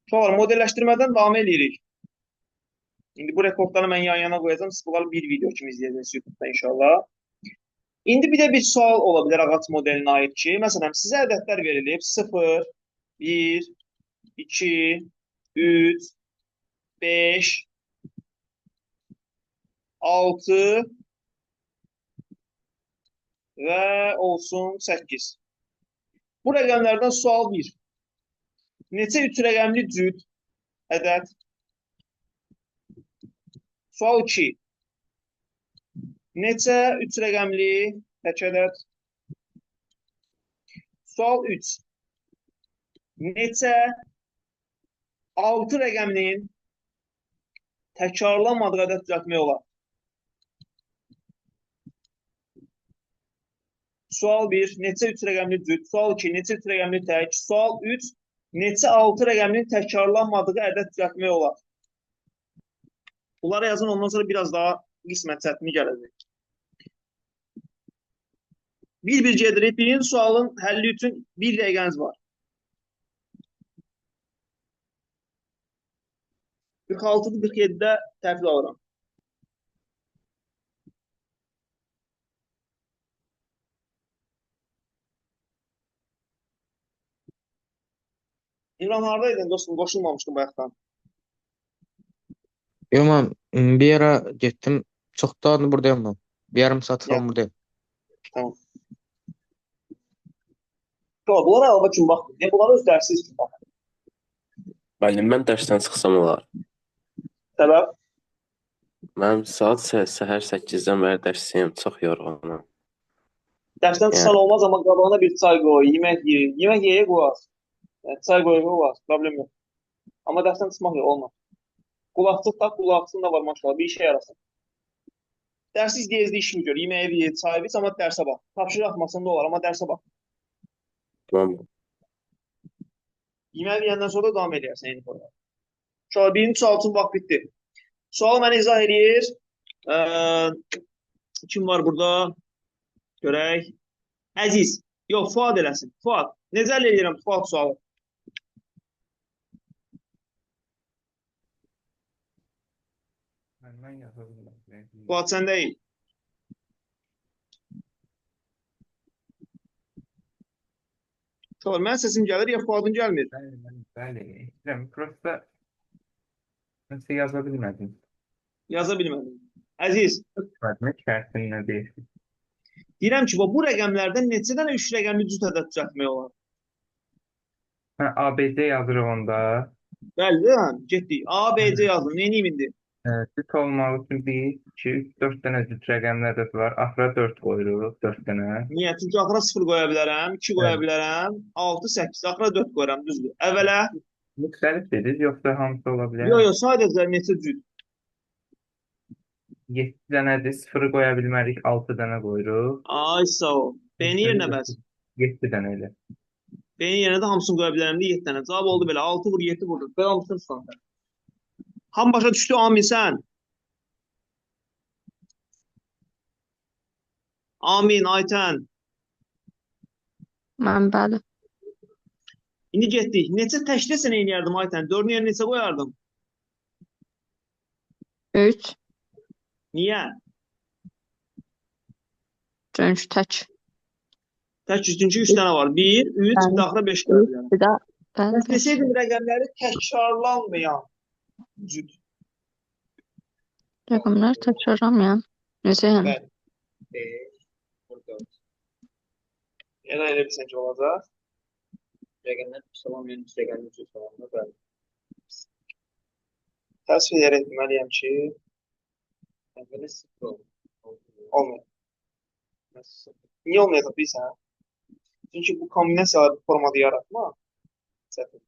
Uşaqlar, modelləşdirmədən davam eləyirik. İndi bu rekordları mən yan-yana qoyacağam. Siz bunları bir video kimi izləyəcəksiniz YouTube-da inşallah. İndi bir də bir sual ola bilər ağac modelinə aid ki, məsələn, sizə ədədlər verilib 0, 1, 2, 3, 5, 6 və olsun 8. Bu rəqəmlərdən sual 1. Neçə üç rəqəmli cüt ədəd? Sual 2. Neçə üç rəqəmli tək ədəd? Sual 3. Neçə 6 rəqəminin təkrarlanmadığı ədəd düzəltmək olar? Sual 1. Neçə üç rəqəmli cüt? Sual 2. Neçə üç rəqəmli tək? Sual 3. Neçə 6 rəqəminin təkrarlanmadığı ədəd düzəltmək olar? Bunları yazın, ondan sonra biraz daha qismən çətinlik gələcək. Bir-bir gedirik. Birinci sualın həlli üçün bir dəqiqəniz var. 46-da 47-də təhvil alıram. İmran haradaydın dostum? Qoşulmamışdın bayaqdan. Yox, mən bir ara getdim. Çoxdan buradayım mən. Bir yarım saat falan buradayım. Tamam. Tamam, bunlara əlavə kimi baxmayın. Yəni, bunlara öz dərsiniz üçün baxın. Müəllim, mən dərsdən çıxsam olar. Səbəb? Mənim saat səhər 8-dən bəri dərsdəyəm, çox yorğunam. Dərsdən çıxsan olmaz, amma qabağına bir çay qoy, yemək ye. Yemək yeyə qoyaz. Yəni, çay qoy, qoyaz, problem yox. Amma dərsdən çıxmaq yox, olmaz. Qulaqçıq taq, qulaqçığın da var maşallah, bir işə yarasın. Dərsi izləyə-izləyə işini gör, yeməyi ye, çay iç, amma dərsə bax. Tapşırıq atmasan da olar, amma dərsə bax. Tamam. Yeməyi yeyəndən sonra da davam eləyərsən eyni formada. Uşaqlar, birinci sual üçün vaxt bitdi. Sualı mənə izah eləyir. Kim var burada? Görək. Əziz. Yox, Fuad eləsin. Fuad. Necə həll eləyirəm Fuad sualı? Mən yaza bilmədim. Fuad səndəyik. Uşaqlar, mənim səsim gəlir ya Fuadın gəlmir? Bəli, bəli, bəli. Eşidirəm. Prosta nəsə yaza bilmədim. Yaza bilmədim. Əziz, Tutmadım, şərtin nə deyir? Deyirəm ki, bu rəqəmlərdən neçə dənə üç rəqəmli cüt ədəd düzəltmək olar? Hə, ABC yazırıq onda. Bəli, hə, getdik. A, B, C yazdım. Nə edeyim indi? Cüt olmaq üçün 1, 2, 3, 4 dənə cüt rəqəmli ədəd var. Axıra 4 qoyuruq, 4 dənə. Niyə? Çünki axıra 0 qoya bilərəm, 2 qoya Bəli. bilərəm, 6, 8, axıra 4 qoyuram, düzdür. Əvvələ? Müxtəlif dediniz, yoxsa hamısı ola bilər? Yox, yox, sadəcə neçə cüt? 7 dənədir, 0-ı qoya bilmərik, 6 dənə qoyuruq. Ay, sağ ol. B-nin yerinə bəs? 7 dənə elə. B-nin yerinə də hamısını qoya bilərəm də 7 dənə. Cavab oldu belə. 6 vur, 7 vurdu. Belə hamısını tutan. Hamı başa düşdü, Amin sən. Amin, Aytən. Mən bəli. İndi getdik. Neçə tək desə nə eləyərdim Aytən? 4-ün yerinə neçə qoyardım? 3. Niyə? Çünki tək. Tək çünki 3 dənə var. 1, 3, bir də axıra 5 qoya bilərəm. Bir də bəli. Bəs desəydim rəqəmləri təkrarlanmayan cüt. Rəqəmlər təkrarlanmayan. Necə yəni? Bəli. 5, 4. Yəni elə bilsən ki, olacaq. Rəqəmlər təkrarlanmayan üç rəqəmli cüt olanda bəli. Təəssüf edərək deməliyəm ki, Əvvələ 0 olur. Olmuyor. Niyə olmayacaq bilirsən? Çünki bu kombinasiyaları bu formada yaratmaq çətin.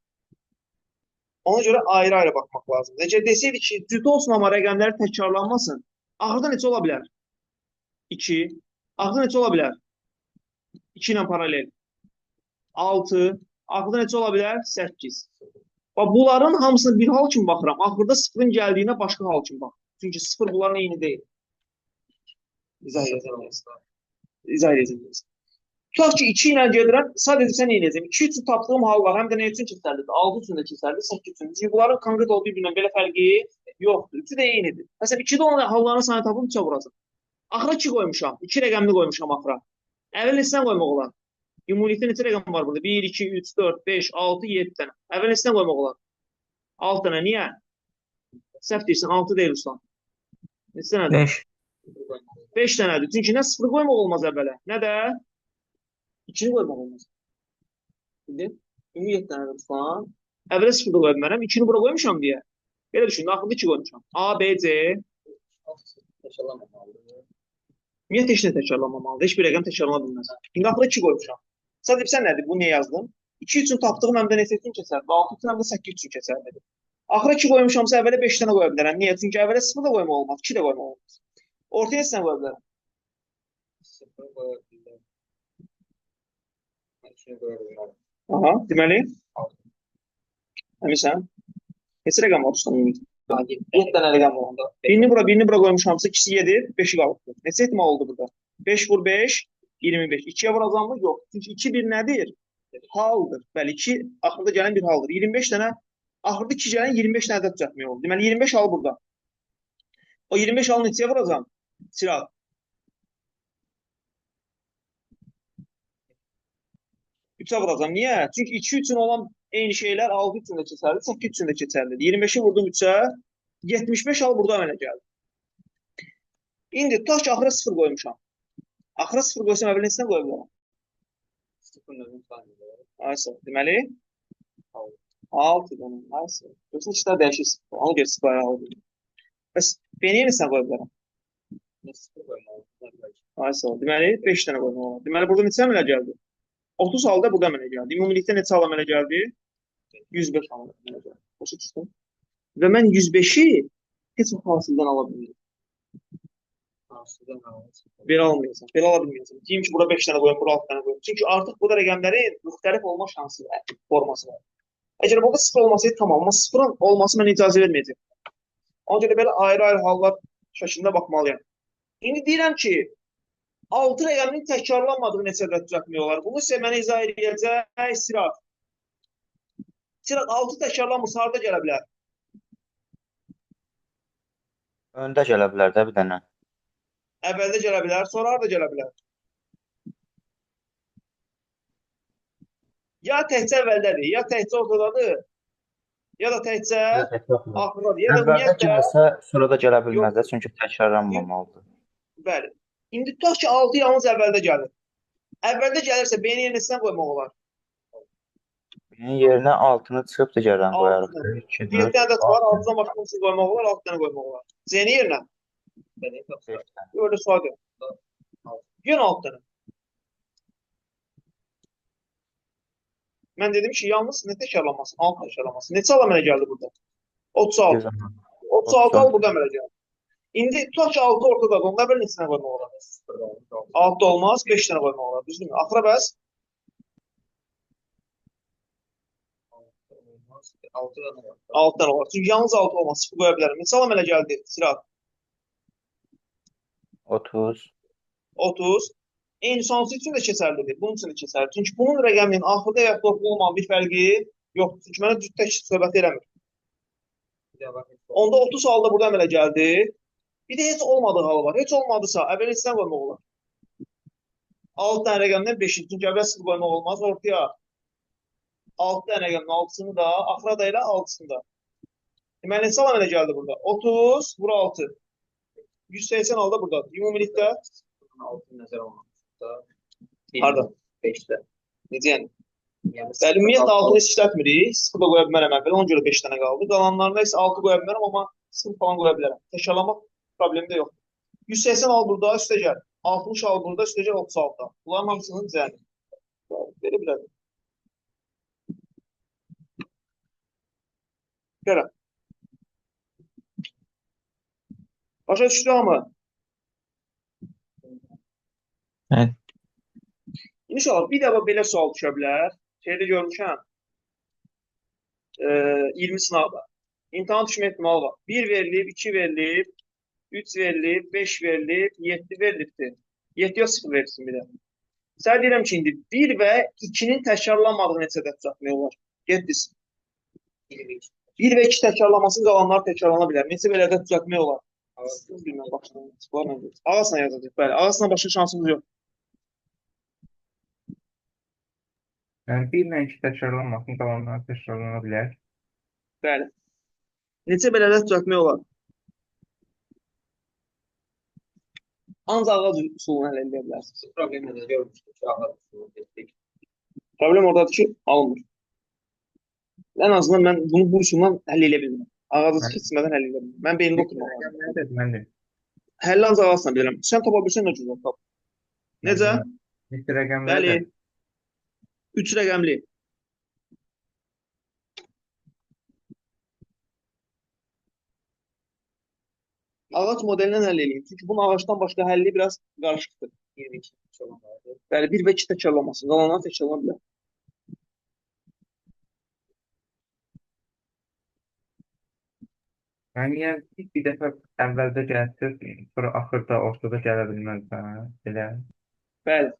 Ona görə ayrı-ayrı baxmaq lazımdır. Əgər desəydi ki, cüt olsun, amma rəqəmləri təkrarlanmasın, axırda neçə ola bilər? 2. Axırda neçə ola bilər? 2 ilə paralel. 6. Axırda neçə ola bilər? 8. Bax, bunların hamısını bir hal kimi baxıram. Axırda 0-ın gəldiyinə başqa hal kimi baxıram. Çünki 0 bunların eyni deyil. İzah edəcəm. İzah edəcəm. Tutaq ki, 2 ilə gedirəm, sadəcə sən nə edəcəm? 2 üçün tapdığım hallar həm də nə üçün keçərlidir? 6 üçün də keçərlidir, 8 üçün. Çünki bunların konkret olduğu bir-birindən belə fərqi yoxdur. Üçü də eynidir. Məsələn, 2-də olan halların sayını tapım, 3-ə vuracam. Axıra 2 qoymuşam. 2 rəqəmli qoymuşam axıra. Əvvəl neçədən qoymaq olar? Ümumilikdə neçə rəqəm var burada? 1, 2, 3, 4, 5, 6, 7 dənə. Əvvəl neçədən qoymaq olar? 6 dənə. Niyə? Səhv deyirsən, 6 deyil usta. Neçə dənədir? 5. 5 dənədir. Çünki nə 0 qoymaq olmaz əvvələ, nə də 2-ni qoymaq olmaz. Bildin? Ümumi 7 dənədir Ruslan. Əvvələ 0 da qoya bilmərəm. 2-ni bura qoymuşam deyə. Belə düşün, axırda 2 qoymuşam. A, B, C. Təkrarlanmamalıdır. Ümumiyyətlə heç nə təkrarlanmamalıdır. Heç bir rəqəm təkrarlana bilməz. İndi axırda 2 qoymuşam. Sadəcə sən nədir? Bunu niyə yazdım? 2 üçün tapdığım həm də neçə üçün keçərli? 6 üçün həm də 8 üçün keçərlidir. Axıra 2 qoymuşamsa əvvələ 5 dənə qoya bilərəm. Niyə? Çünki əvvələ 0 da qoymaq olmaz, 2 də qoymaq olmaz. Ortaya neçə dənə qoya bilərəm? 0 qoya bilərəm. 2-ni qoya bilərəm. Aha, deməli, 6. əminsən? Neçə rəqəm var usta ümumiyyətlə? 7 7 dənə rəqəm var onda. Birini bura, birini bura qoymuşamsa ikisi 7, 5-i qalıbdır. Neçə ehtimal oldu burada? 5 vur 5, 25. 2-yə vuracam mı? Yox. Çünki 2 bir nədir? Haldır. Bəli, 2 axırda gələn bir haldır. 25 dənə, axırda 2 gələn 25 dənə ədəd düzəltmək oldu. Deməli, 25 hal burada. O 25 halı neçəyə vuracam? Çiraq. 3-ə vuracam. Niyə? Çünki 2 üçün olan eyni şeylər 6 üçün də keçərli, 8 üçün də keçərlidir. 25-i vurdum 3-ə, 75 hal burada əmələ gəldi. İndi tutaq ki, axıra 0 qoymuşam. Axıra 0 qoysam əvvəl neçədən qoya bilərəm? 0 növün sayılır. Aysa, deməli 6 dənə. Aysa. Yoxsa işlər dəyişir. Ona görə 0 ayağı oldu. Bəs B-ni neçədən qoya bilərəm? 0 qoymalı. Aysa, deməli 5 dənə qoymaq olar. Deməli burada neçə əmələ gəldi? 30 halda burada əmələ gəldi. Ümumilikdə neçə hal əmələ gəldi? 105 hal əmələ gəldi. Başa düşdün? Və mən 105-i heç vaxt hasildən ala bilmirəm. Hasildən alacaq. Belə almayacağam. Belə ala bilməyəcəm. Deyim ki, bura 5 dənə qoyum, bura 6 dənə qoyum. Çünki artıq burada rəqəmlərin müxtəlif olma şansı var, forması var. Əgər burada 0 olmasaydı tamam, amma 0-ın olması mənə icazə verməyəcək. Ona görə belə ayrı-ayrı hallar şəklində baxmalıyam. İndi deyirəm ki, 6 rəqəminin təkrarlanmadığı neçə ədəd düzəltmək olar? Bunu isə mənə izah edəcək Sirat. Sirat, 6 təkrarlanmırsa harda gələ bilər? Öndə gələ bilər də bir dənə. Əvvəldə gələ bilər, sonra harda gələ bilər? Ya təkcə əvvəldədir, ya təkcə ortadadır, ya da təkcə axırdadır, ya da Əvvəldə ümumiyyətlə gəlsə, sonra da gələ bilməz də, çünki təkrarlanmamalıdır. Bəli. İndi tutaq ki, 6 yalnız əvvəldə gəlir. Əvvəldə gəlirsə B-nin yerinə neçədən qoymaq olar? B-nin yerinə 6-nı çıxıb digərdən qoyarıq. 6 2, 7 4, dənə ədəd var, 6-dan başqa neçə qoymaq olar, 6 dənə qoymaq olar. C-nin yerinə? 5 dənə. Öyle sual gəlir. Yenə 6 dənə. Mən dedim ki, yalnız nə təkrarlanmasın? 6 təkrarlanmasın. Neçə al əmələ gəldi burada? 36. 36 al burada əmələ gəldi. İndi tutaq ki, 6 ortadadır. Onda əvvəl neçə dənə qoymaq olar? 6 olmaz, 5 dənə qoymaq olar. Düzdürmü? Axıra bəs? 6 dənə olar. 6 dənə olar. Çünki yalnız 6 olmaz. 0 qoya bilərəm. Neçə al əmələ gəldi? Sirat. 30. 30. Eyni sonuncusu üçün də keçərlidir. Bunun üçün də keçərlidir. Çünki bunun rəqəminin axırda və yaxud ortada olmağın bir fərqi yoxdur. Çünki mənə cüt tək söhbət eləmir. Onda 30 halda burada əmələ gəldi. Bir də heç olmadığı halı var. Heç olmadısa əvvəl neçədən qoymaq olar? 6 dənə rəqəmdən 5-i. Çünki əvvəl 0 qoymaq olmaz. Ortaya 6 dənə rəqəmin 6-sını da, axıra da elə 6-sını da. Deməli, neçə hal əmələ gəldi burada? 30, bura 6. 180 halda buradadır. Ümumilikdə 6 nəzərə alınmamışdır. Harda? 5-də. Necə yəni? Yəni Bəli, ümumiyyətlə 6-nı heç işlətmirik. 0 da qoya bilmərəm əvvəl, ona görə 5 dənə qaldı. Qalanlarında isə 6 qoya bilmərəm, amma 0 falan qoya bilərəm. Təkrarlamaq problemi də yoxdur. 180 al burada, üstə gəl. 60 al burada, üstə gəl 36. Bunların hamısının cəmi. Belə bilərəm. Görəm. Başa düşdü hamı? Bəli. İnşallah bir dəfə belə sual düşə bilər. Şeydə görmüşəm. 20 sınavda. İmtahan düşmə ehtimalı var. 1 verilib, 2 verilib, 3 verilib, 5 verilib, 7 verilibdir. 7 yox 0 verilsin bir də. Sənə deyirəm ki, indi 1 və 2-nin təkrarlanmadığı neçə ədəd düzəltmək olar? Getdiniz. 1 və 2 təkrarlanmasın, qalanlar təkrarlana bilər. Neçə belə ədəd düzəltmək olar? Bilməm, başdan. Ağacla yazacaq. Bəli, ağacla başqa şansımız yox. Yəni 1 ilə 2 təkrarlanmasın, qalanlar təkrarlana bilər. Bəli. Neçə belə ədəd düzəltmək olar? Ancaq ağac üsulunu həll edə bilərsiniz. Problemi də görmüşdük ki, ağac usulunu getdik. Problem oradadır ki, alınmır. Ən azından mən bunu bu üsulla həll edə bilmirəm. Ağacı keçmədən həll edə bilmirəm. Mən beynimdə oturmaq lazım. Rəqəmləri də müəllim. Həlli ancaq ağacla bilirəm. Sən topa bilsən nə cür tap. Necə? Neçə rəqəmləri Bəli. də 3 rəqəmli. Ağac modelindən həll eləyim. Çünki bunun ağacdan başqa həlli biraz qarışıqdır. 1 və 2 olanlardır. Bəli, 1 və 2 təkrarlanmasın. Qalanlar təkrarlana bilər. Yəni bir dəfə əvvəldə gəlsə, sonra axırda, ortada gələ bilməz də, belə. Bəli.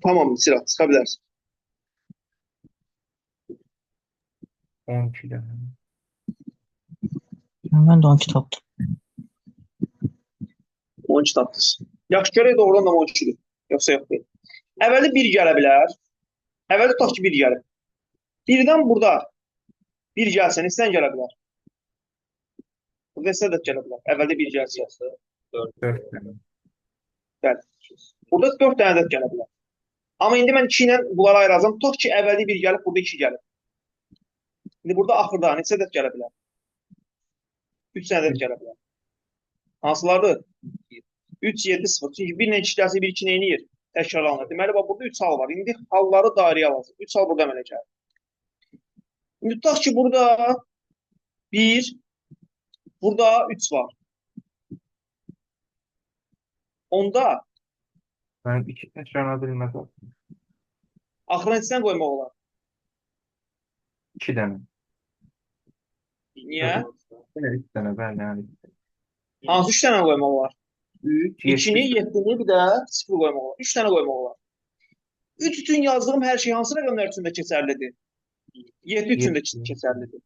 Tamam, Sirat, çıxa bilərsən. 12 dənə. Mən də 12 tapdım. 12 tapdınız. Yaxşı, görək doğrudan da 12-dir. Yoxsa yox deyil. Əvvəldə 1 gələ bilər. Əvvəldə tutaq ki, 1 gəlib. Birdən burada 1 gəlsə, neçədən gələ bilər? Burada neçə ədəd gələ bilər? Əvvəldə 1 gəlsə. 4 dənə. Bəli. Burada 4 dənə ədəd gələ bilər. Amma indi mən 2 ilə bunları ayıracağam. Tutaq ki, əvvəldə 1 gəlib, burada 2 gəlib. İndi burada axırda neçə ədəd gələ bilər? 3 dənə ədəd gələ bilər. Hansılardır? 3, 7, 0. Çünki 1 ilə 2 gəlsə, 1, 2 nə edir? Təkrarlanır. Deməli, bax, burada 3 hal var. İndi halları dairəyə alacaq. 3 hal burada əmələ gəlir. İndi tutaq ki, burada 1, burada 3 var. Onda Yəni 2 təkrarlana bilməz. axırına neçədən qoymaq olar? 2 dənə. Niyə? Yenə 3 dənə, bəli, yəni. Hansı 3 dənə qoymaq olar? 3, 7, 2-ni, 7-ni, bir də 0 qoymaq olar. 3 dənə qoymaq olar. 3 üçün yazdığım hər şey hansı rəqəmlər üçün də keçərlidir? 7 üçün də keçərlidir.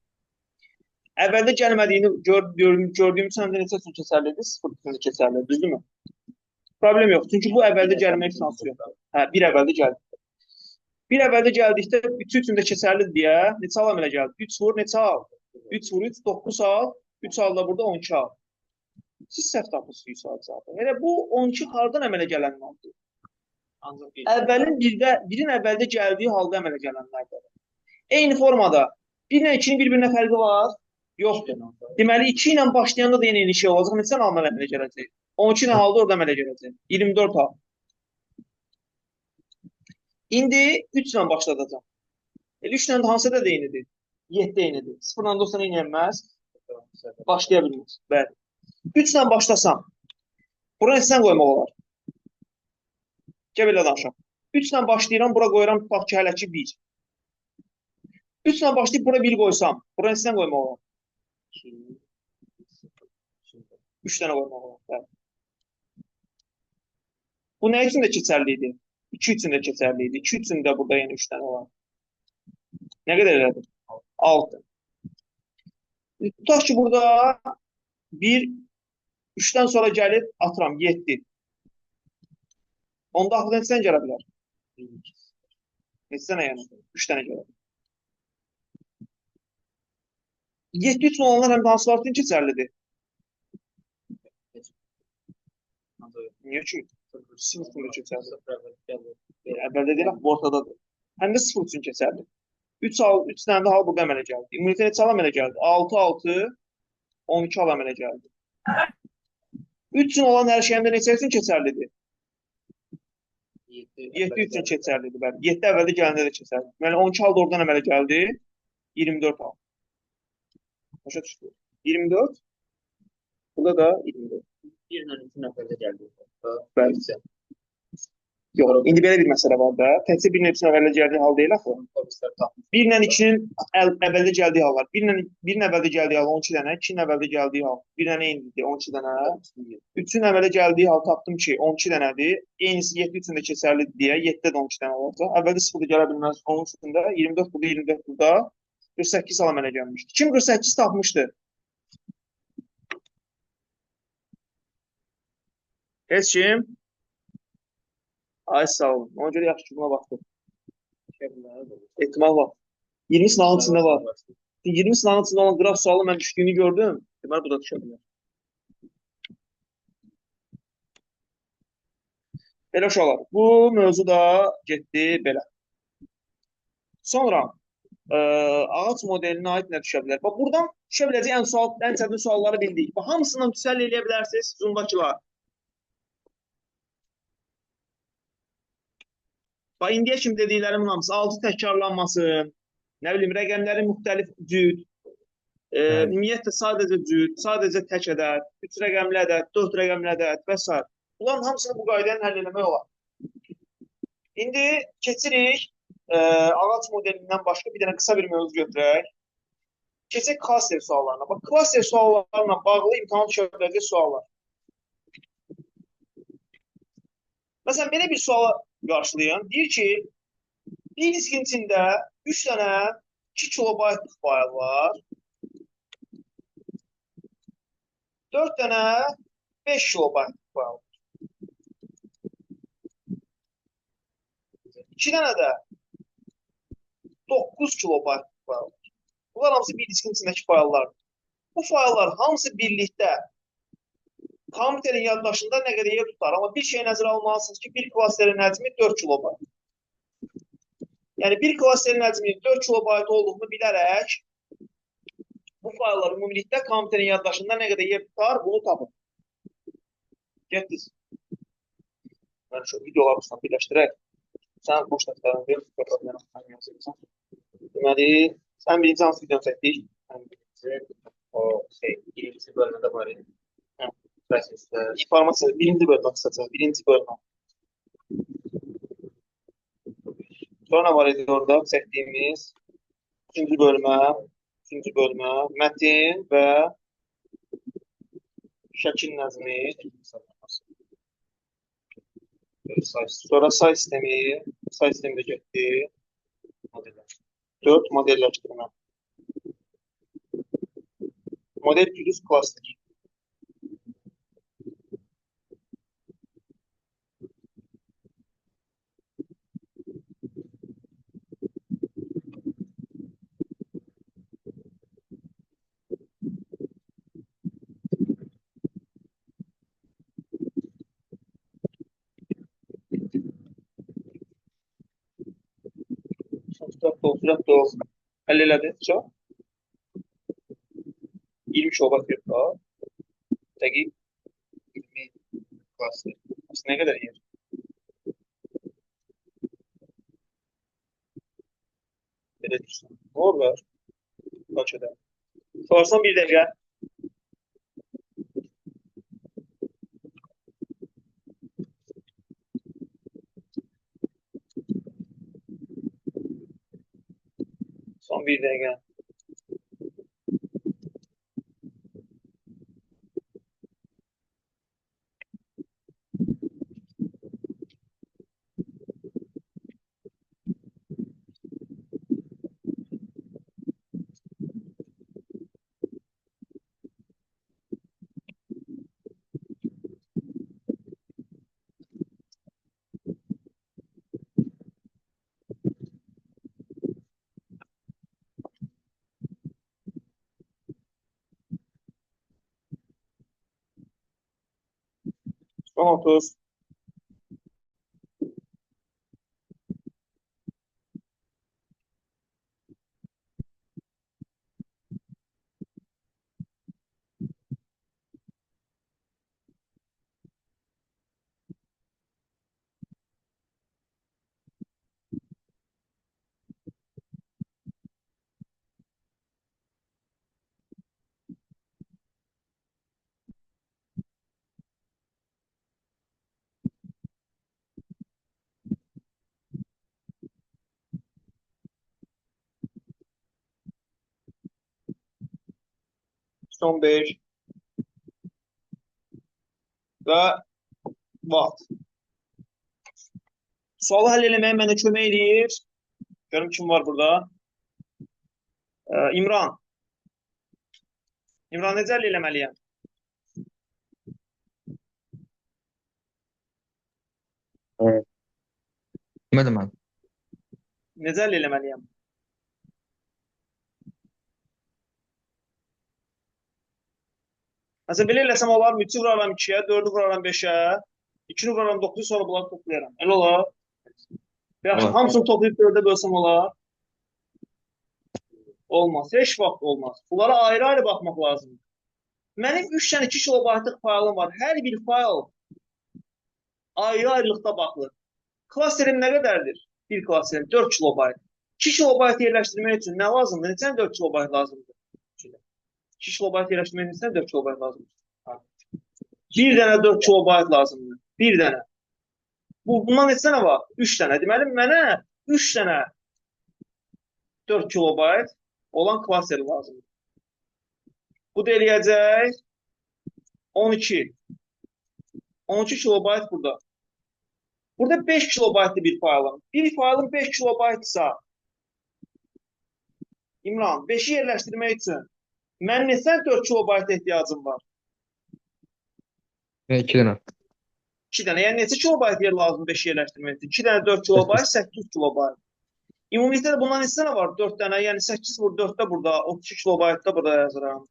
Əvvəldə gəlmədiyini gördüyüm üçün həm də neçə üçün keçərlidir? 0 üçün də keçərlidir, düzdürmü? Problem yox. Çünki bu əvvəldə gəlməyə şansı yoxdur. Hə, bir əvvəldə gəldi. Bir əvvəldə gəldikdə 3 üçün də keçərlidir deyə neçə al əmələ gəldi? 3 vur, neçə al? 3 vur, 3, 9 al. 3 al da burada 12 al. Siz səhv tapırsınız sual cavabı. Elə bu 12 hardan əmələ gələnlərdir? Əvvəlin birin əvvəldə gəldiyi halda əmələ gələnlərdir. Eyni formada 1 ilə 2-nin bir-birinə fərqi var? Yoxdur. Deməli 2 ilə başlayanda da eyni şey olacaq. Neçə al əmələ gələcək? 12 nə halda orada əmələ gələcək? 24 al. İndi 3 ilə başladacam. Elə 3 ilə də hansı ədəd eynidir? 7 eynidir. 0 ilə də olsa nə eləməz? Başlaya bilməz. Bəli. 3 ilə başlasam, bura neçədən qoymaq olar? Gəl belə danışaq. 3 ilə başlayıram, bura qoyuram, tutaq ki, hələ ki 1. 3 ilə başlayıb bura 1 qoysam, bura neçədən qoymaq olar? 3 dənə qoymaq olar. Bəli. Bu nə üçün də keçərli idi? 2 üçün də keçərli idi. 2 üçün də burada yenə 3 dənə olar. Nə qədər elədi? 6. Tutaq ki, burada 1, 3-dən sonra gəlib atıram 7. Onda axırda neçədən gələ bilər? Neçə dənə yəni? 3 dənə gələ bilər. 7 üçün olanlar həm də hansılar üçün keçərlidir? Niyə ki? 0 üçün də keçərlidir. Əvvəldə deyirəm, bu ortadadır. Həm də 0 üçün keçərli. 3 al, 3 dənə də hal burada əmələ gəldi. Ümumiyyətlə neçə hal əmələ gəldi? 6, 6, 12 hal əmələ gəldi. 3 üçün olan hər şey həm də neçə üçün keçərlidir? 7 üçün keçərlidir, bəli. 7 əvvəldə gələndə də keçərlidir. Deməli, 12 hal da oradan əmələ gəldi. 24 hal. Başa düşdü. 24. Burada da 24. 1 ilə 3-ün əvvəldə gəldi. Bəli. Yox, indi belə bir məsələ var da. Təkcə 1 ilə 3-ün əvvəldə gəldiyi hal deyil axı. 1 ilə 2-nin əvvəldə gəldiyi hallar. 1 ilə 1-in əvvəldə gəldiyi hal 12 dənə, 2-nin əvvəldə gəldiyi hal 1 dənə eynidir, 12 dənə. 3-ün əvvəldə gəldiyi hal tapdım ki, 12 dənədir. Eynisi 7 üçün də keçərlidir deyə 7-də də 12 dənə olacaq. Əvvəldə 0 da gələ bilməz. Onun üçün də 24 burada, 24 burada. 48 hal əmələ gəlmişdi. Kim 48 tapmışdı? Heç kim? Ay sağ olun. Ona görə yaxşı ki, buna baxdım. Ehtimal var. 20 sınavın içində var. 20 sınavın içində olan qraf sualı mən düşdüyünü gördüm. Deməli, bu da düşə bilər. Belə uşaqlar, bu mövzu da getdi belə. Sonra ağac modelinə aid nə düşə bilər? Bax, buradan düşə biləcək ən çətin sualları bildik. Bax, hamısından təsəlli eləyə bilərsiniz Zoom'dakılar. Bax, indiyə kimi dediklərimin hamısı 6 təkrarlanması, nə bilim, rəqəmlərin müxtəlif cüt, ümumiyyətlə sadəcə cüt, sadəcə tək ədəd, 3 rəqəmli ədəd, 4 rəqəmli ədəd və s. Bunların hamısını bu qayda ilə həll eləmək olar. İndi keçirik ağac modelindən başqa bir dənə qısa bir mövzu götürək. Keçək klaster suallarına. Bax, klaster suallarına bağlı imtahana düşə biləcək suallar. Məsələn, belə bir suala qarşılayın. Deyir ki, bir diskin içində 3 dənə 2 kilobaytlıq fayl var. 4 dənə 5 kilobaytlıq fayl var. 2 dənə də 9 kilobaytlıq fayl var. Bunlar hamısı bir diskin içindəki fayllardır. Bu fayllar hamısı birlikdə kompüterin yaddaşında nə qədər yer tutar. Amma bir şey nəzərə almalısınız ki, bir klasterin həcmi 4 kilobayt. Yəni, bir klasterin həcminin 4 kilobayt olduğunu bilərək bu fayllar ümumilikdə kompüterin yaddaşında nə qədər yer tutar, bunu tapın. Getdiniz. Mən şu videoları birləşdirək. Sən boş dəftərini ver, deməli, sən birinci hansı videonu çəkdik? Ən birinci o şey, birincisi bölmədə var idi. İnformasiya, birinci bölmə qısaca, birinci bölmə. Sonra var idi orada çəkdiyimiz üçüncü bölmə, üçüncü bölmə, mətin və şəkil nəzmi. Sonra say sistemi, say sistemi də getdi. 4 modelləşdirmə. Model plus cluster. Sürət də olsun. Həll elədi. Çox. 20 kilobayt verib daha. Dəqiq. 20 klaster. Aslında nə qədər yer? Belə düşsün. Nə olar? Kaç edər? Sorsan bir dəqiqə. Son bir dəqiqə. Son 30. 15 və vaxt. Sualı həll eləməyə mənə kömək eləyir. Görüm kim var burada. İmran. İmran, necə həll eləməliyəm? Demədim mən. Necə həll eləməliyəm? Məsələn, belə eləsəm olar mı? 3-ü vuraram 2-yə, 4-ü vuraram 5-ə, 2-ni vuraram 9-u, sonra bunları toplayaram. Elə olar? Yaxşı, Olar. hamısını toplayıb 4-ə bölsəm olar? Olmaz. Heç vaxt olmaz. Bunlara ayrı-ayrı baxmaq lazımdır. Mənim 3 dənə 2 kilobaytlıq faylım var. Hər bir fayl ayrı-ayrılıqda baxılır. Klasterim nə qədərdir? Bir klasterim 4 kilobayt. 2 kilobayt yerləşdirmək üçün nə lazımdır? Neçə 4 kilobayt lazımdır? 2 kilobayt yerləşdirmək üçün 4 kilobayt lazımdır? Bir dənə 4 kilobayt lazımdır. Bir dənə. Bundan neçə dənə var? 3 dənə. Deməli, mənə 3 dənə 4 kilobayt olan klaster lazımdır. Bu da eləyəcək 12. 12 kilobayt burada. Burada 5 kilobaytlı bir faylım. Bir faylım 5 kilobaytsa, İmran, 5-i yerləşdirmək üçün mən neçə 4 kilobayta ehtiyacım var? 2 dənə. 2 dənə. Yəni neçə kilobayt yer lazım 5-i yerləşdirmək üçün? 2 dənə 4 kilobayt, 8 kilobayt. Ümumilikdə də bundan neçə dənə var? 4 dənə. Yəni 8 vur 4 də burada, 32 kilobayt da burada yazıram.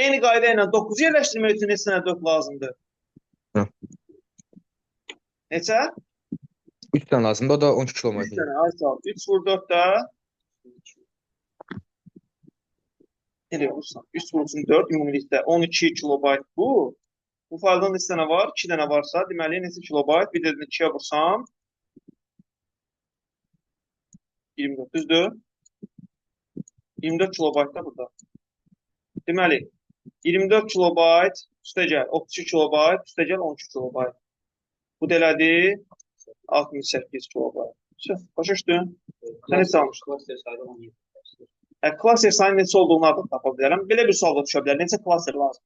Eyni qayda ilə 9-u yerləşdirmək üçün neçə dənə 4 lazımdır? Hı. Neçə? 3 dənə lazımdır. O da 12 3 kilobayt. dənə. Ay sağ ol. 3 vur 4 də Elə olursan. 3 vursun 4 ümumilikdə 12 kilobayt bu. Bu fayldan neçə dənə var? 2 dənə varsa, deməli neçə kilobayt? Bir də 2-yə vursam 24, düzdür? 24 kilobayt da burada. Deməli, 24 kilobayt üstəgəl 32 kilobayt üstəgəl 12 kilobayt. Bu da elədi 68 kilobayt. Başa düşdün? Sən neçə almışdın? Klaster sayı 17. Klaster sayının neçə olduğunu da tapa bilərəm. Belə bir sual da düşə bilər. Neçə klaster lazım?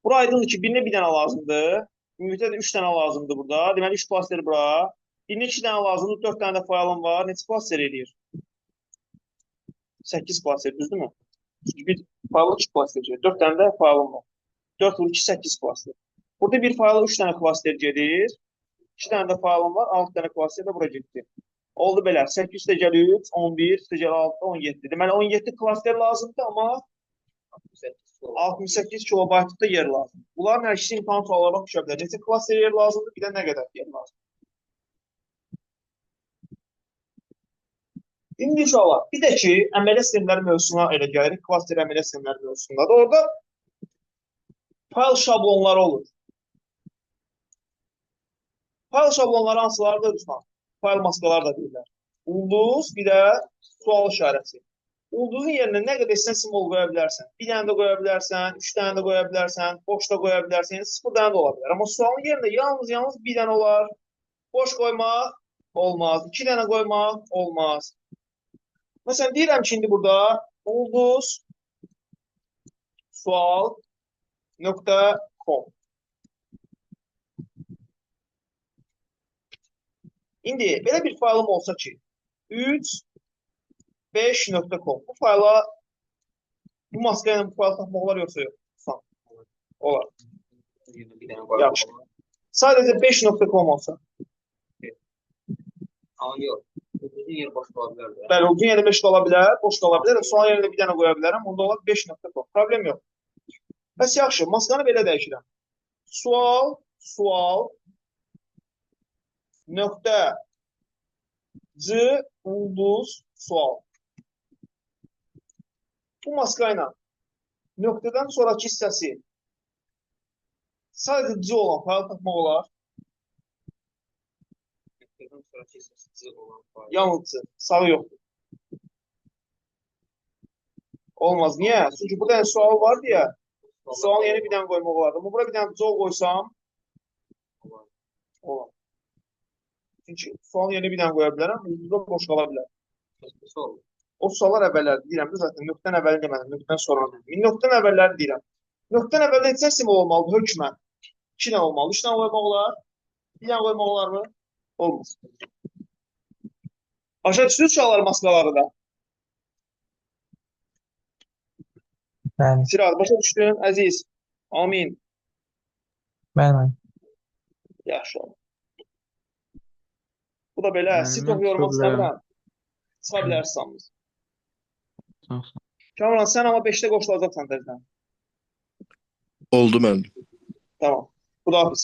Bura aydındır ki, birinə bir dənə lazımdır. Ümumiyyətlə də 3 dənə lazımdır burada. Deməli, 3 klaster bura. Birinə 2 dənə lazımdır, 4 dənə də faylım var. Neçə klaster eləyir? 8 klaster, düzdürmü? Çünki bir fayla 2 klaster gedir. 4 dənə də faylım var. 4 vur 2, 8 klaster. Burada bir fayla 3 dənə klaster gedir. 2 dənə də faylım var, 6 dənə klaster də bura getdi. Oldu belə. 8 üstəgəl 3, 11, üstəgəl 6, 17. Deməli, 17 klaster lazımdır, amma 68 kilobaytlıq da yer lazımdır. Bunların hər ikisi imtahan suallarına düşə bilər. Neçə klaster yer lazımdır, bir də nə qədər yer lazımdır. İndi inşallah, bir də ki, əməliyyat sistemləri mövzusuna elə gəlirik. Klaster əməliyyat sistemləri mövzusundadır. Orada fayl şablonları olur. Fayl şablonları hansılardır Ruslan? Fayl maskalar da deyirlər. Ulduz, bir də sual işarəsi. Ulduzun yerinə nə qədər istəyən simvol qoya bilərsən. Bir dənə də qoya bilərsən, 3 dənə də qoya bilərsən, boş da qoya bilərsən, yəni 0 dənə də ola bilər. Amma sualın yerinə yalnız bir dənə olar. Boş qoymaq olmaz, 2 dənə qoymaq olmaz. Məsələn, deyirəm ki, indi burada ulduz sual .com. İndi belə bir faylım olsa ki, 3 5.com. Bu fayla, bu maska ilə bu faylı tapmaq olar yoxsa yox? Olar. Yaxşı. Sadəcə 5.com olsa. Amma yox. Ulduzun yeri boş qala bilər də. Bəli, ulduzun yeri 5 qala bilər, boş qala bilər. Sual yerinə bir dənə qoya bilərəm. Onda olar 5.com. Problem yox. Bəs yaxşı, maskanı belə dəyişirəm. Sual, sual, nöqtə, C, ulduz, sual. Bu maska ilə nöqtədən sonraki hissəsi sadəcə C olan fayl tapmaq olar. Nöqtədən sonraki hissəsi C olan fayl. Yalnız C, sağı yoxdur. Olmaz. Niyə? Çünki burada yəni sual var deyə sualın yerinə bir dənə qoymaq olardı. Amma bura bir dənə C qoysam olar. Çünki sualın yerinə bir dənə qoya bilərəm, ulduzda boş qala bilər. O suallar əvvəlləri deyirəm də zaten nöqtədən əvvəli demədim, nöqtədən sonra dedim. Nöqtədən əvvəlləri deyirəm. Nöqtədən əvvəldə neçə simvol olmalıdır hökmən? 2 dənə olmalı, 3 dənə qoymaq olar? 1 dənə qoymaq olarmı? Olmaz. Başa düşdünüz uşaqlar maskaları da? Bəli, Sirar, başa düşdün, əziz? Amin. bəli müəllim. Yaxşı oldu. Bu da belə. Sizi Müəllim, çox mən yormaq çıxa bilərəm. istəmirəm. Çıxa bilərsiniz hamınız. Çox sağ ol. Kamran, sən amma 5-də qoşulacaqsan təzədən. Oldu müəllim. Tamam. Xudahafiz.